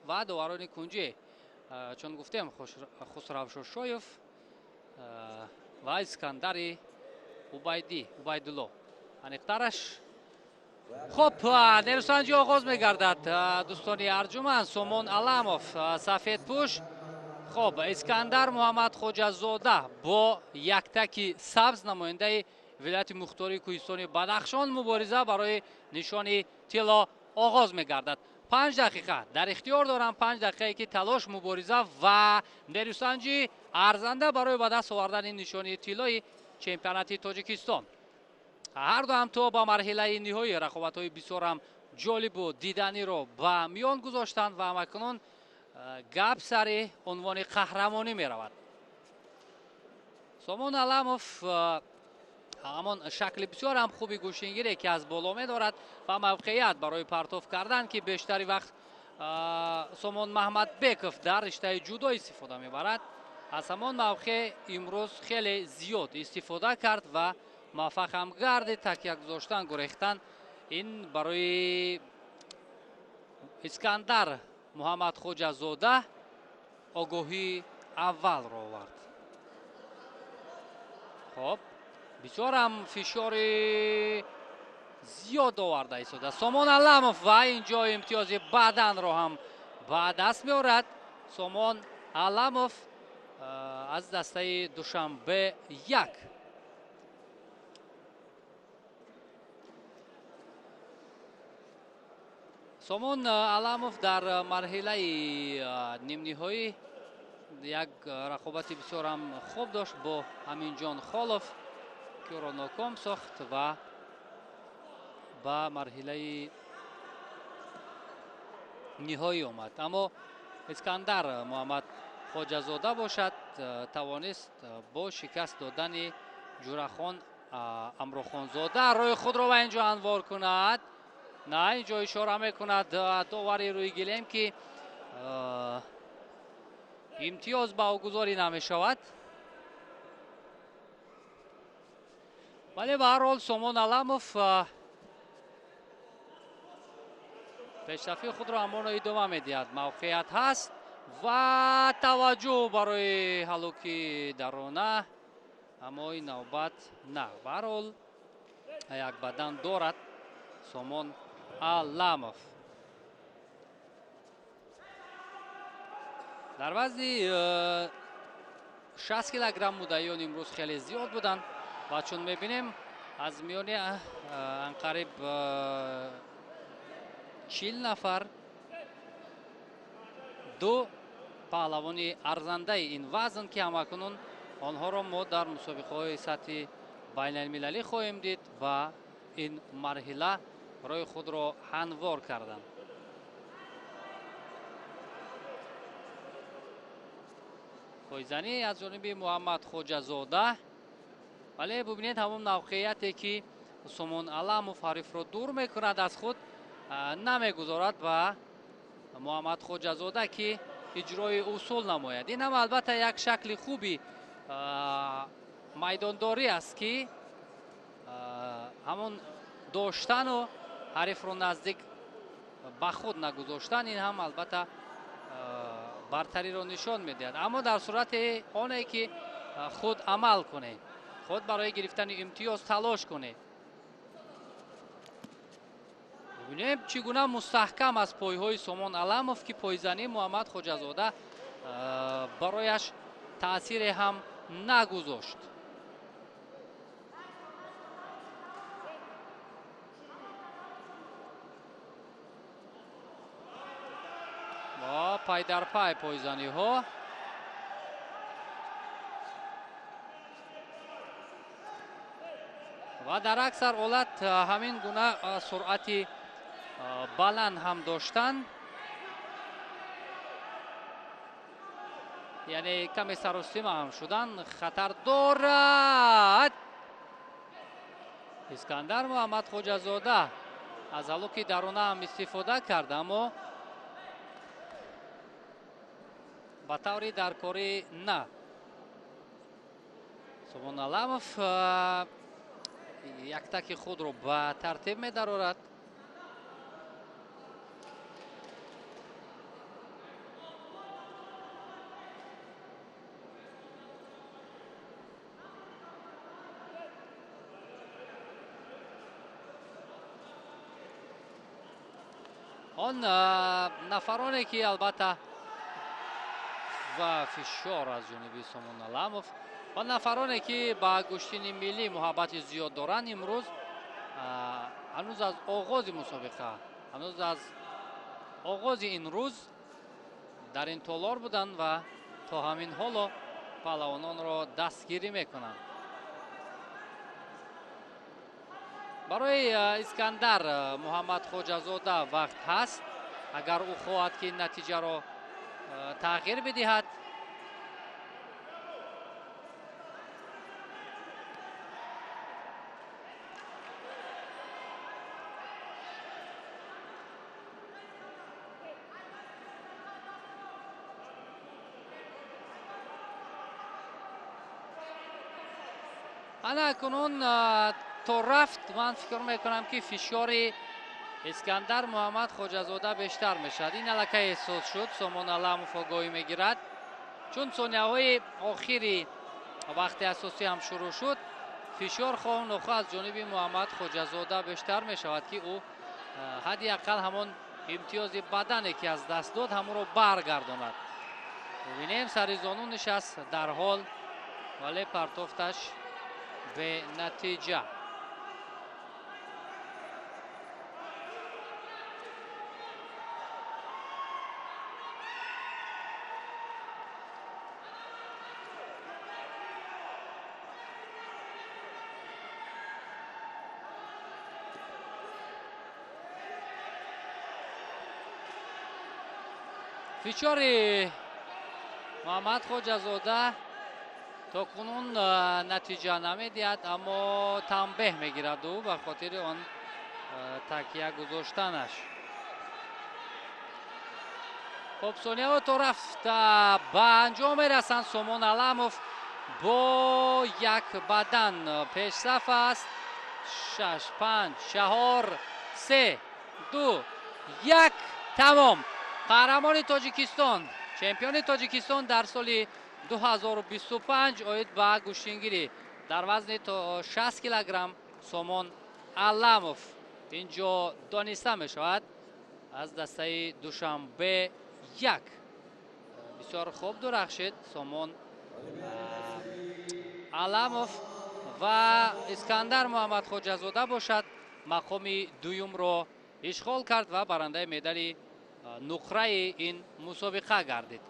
Ва доварони кунҷӣ, чун гуфтем, Хусрав Шошоев ва Искандари Убайдулло аниқтараш. Хуб, нерӯсанҷӣ оғоз мегардад, дӯстони арҷуманд. Сомон Аламов сафедпӯш, хуб, Искандар Муҳаммад Хоҷазода бо яктаки сабз, намояндаи вилояти мухтории кӯҳистони Бадахшон. Мубориза барои нишони тилло оғоз мегардад. 5 дақиқа дар ихтиёр дорам, 5 дақиқае ки талош, мубориза ва нерӯсанҷӣ арзанда барои ба даст овардани нишони тиллои чемпионати Тоҷикистон. Ҳар ду ҳам то ба марҳилаи ниҳоии рақобатҳои бисёр ҳам ҷолибу диданиро ба миён гузоштанд ва ҳамакунун гап сари унвони қаҳрамонӣ меравад. Сомон Аламов ҳамон шакли бисёр ҳам хуби гӯштингире ки аз боло медорад ва мавқеият барои партоф кардан, ки бештари вақт Сомон Маҳмадбеков дар риштаи ҷудо истифода мебарад, аз ҳамон мавқеъ имрӯз хеле зиёд истифода кард ва муваффақ ҳам гардид. Такя гузоштан, гурехтан ин барои Искандар Муҳаммад Хоҷазода огоҳии аввалро овард. Хоб, бисёр ҳам фишори зиёд оварда истода Сомон Аламов ва инҷо имтиёзи баданро ҳам ба даст меорад Сомон Аламов аз дастаи Душанбе 1. Сомон Аламов дар марҳилаи нимниҳоӣ як рақобати бисёр ҳам хуб дошт бо Аминҷон Холов, ки ӯро ноком сохт ва ба марҳилаи ниҳоӣ омад. Аммо Искандар Муҳаммад Хоҷазода бошад, тавонист бо шикаст додани Ҷурахон Амрохонзода роҳи худро ба инҷо анвор кунад. На, инҷо ишора мекунад довари рӯи гилем, ки имтиёз ба ӯ гузорӣ намешавад. Вале ба ҳар ҳол Сомон Аламов пешрафии худро ҳамоно идома медиҳад. Мавқеият ҳаст ва таваҷҷӯҳ барои ҳалоки дарона, аммо ин навбат на. Ба ҳар ҳол як бадан дорад Сомон Аламов. Дар вазни 60 килограмм муддаиён имрӯз хеле зиёд буданд ва чун мебинем, аз миёни анқариб 40 нафар ду паҳлавони арзандаи ин вазн, ки ҳамакунун онҳоро мо дар мусобиқаҳои сатҳи байналмилалӣ хоҳем дид, ба ин марҳила роҳи худро ҳамвор карданд. Пойзанӣ аз ҷониби Муҳаммад Хоҷазода, вале бубинед, ҳамон мавқеияте ки Сомон Аламов ҳарифро дур мекунад аз худ, намегузорад ба Муҳаммад Хоҷазода, ки иҷрои усул намояд. Ин ҳам албатта як шакли хуби майдондорӣ аст, ки ҳамон доштану ҳарифро наздик ба худ нагузоштан, ин ҳам албатта бартариро нишон медиҳад. Аммо дар сурати оне ки худ амал кунед, худ барои гирифтани имтиёз талош кунед. Бубинем, чӣ гуна мустаҳкам аз пойҳои Сомон Аламов, ки пойзании Муҳаммад Хоҷазода барояш таъсире ҳам нагузошт. Ва пай дар пай пойзаниҳо. Ва дар аксар ҳолат ҳамин гуна суръати баланд ҳам доштан, яъне каме саросима ҳам шудан хатар дорад. Искандар Муҳаммад Хоҷазода аз ҳалоки дарона ҳам истифода кард, аммо ба таври даркорӣ на. Сомон Аламов яктаки худро ба тартиб медарорад. Он нафароне ки албатта ва фишор аз ҷониби Сомон Аламов ва нафароне ки ба гӯштини миллӣ муҳаббати зиёд доранд, имрӯз ҳанӯз аз оғози мусобиқа, ҳанӯз аз оғози ин рӯз дар ин толор буданд ва то ҳамин ҳоло паҳлавононро дастгирӣ мекунанд. Барои Искандар Муҳаммад Хоҷазода вақт ҳаст, агар ӯ хоҳад ки натиҷаро тағйир бидиҳад. Ана кунун то рафт ман фикр мекунам ки фишори Искандар Муҳаммад Хоҷазода бештар мешавад. Ин аллакай эҳсос шуд. Сомон Аламов огоҳӣ мегирад, чун сонияҳои охири вақти асосӣ ҳам шурӯъ шуд. Фишор хоҳу нохоҳ аз ҷониби Муҳаммад Хоҷазода бештар мешавад, ки ӯ ҳадди ақал ҳамон имтиёзи бадане ки аз даст дод ҳамонро баргардонад. Бибинем, сари зону нишаст дар ҳол, вале партофташ бенатиҷа. Фишори Муҳаммад Хоҷазода то кунун натиҷа намедиҳад, аммо танбеҳ мегирад ӯ ба хотири он такя гузоштанаш. Хуб, сонияҳо то рафта ба анҷом мерасанд. Сомон Аламов бо як бадан пешсаф аст. 6, 5, 4, 3, 2, 1, тамом. Қаҳрамони Тоҷикистон, чемпиони Тоҷикистон дар соли 2025 оид ба гӯштингирӣ дар вазни то 60 килограмм Сомон Аламов инҷо дониста мешавад аз дастаи Душанбе 1. Бисёр хуб дурахшид Сомон Аламов ва Искандар Муҳаммад Хоҷазода бошад мақоми дуюмро ишғол кард ва барандаи медали нуқраи ин мусобиқа гардид.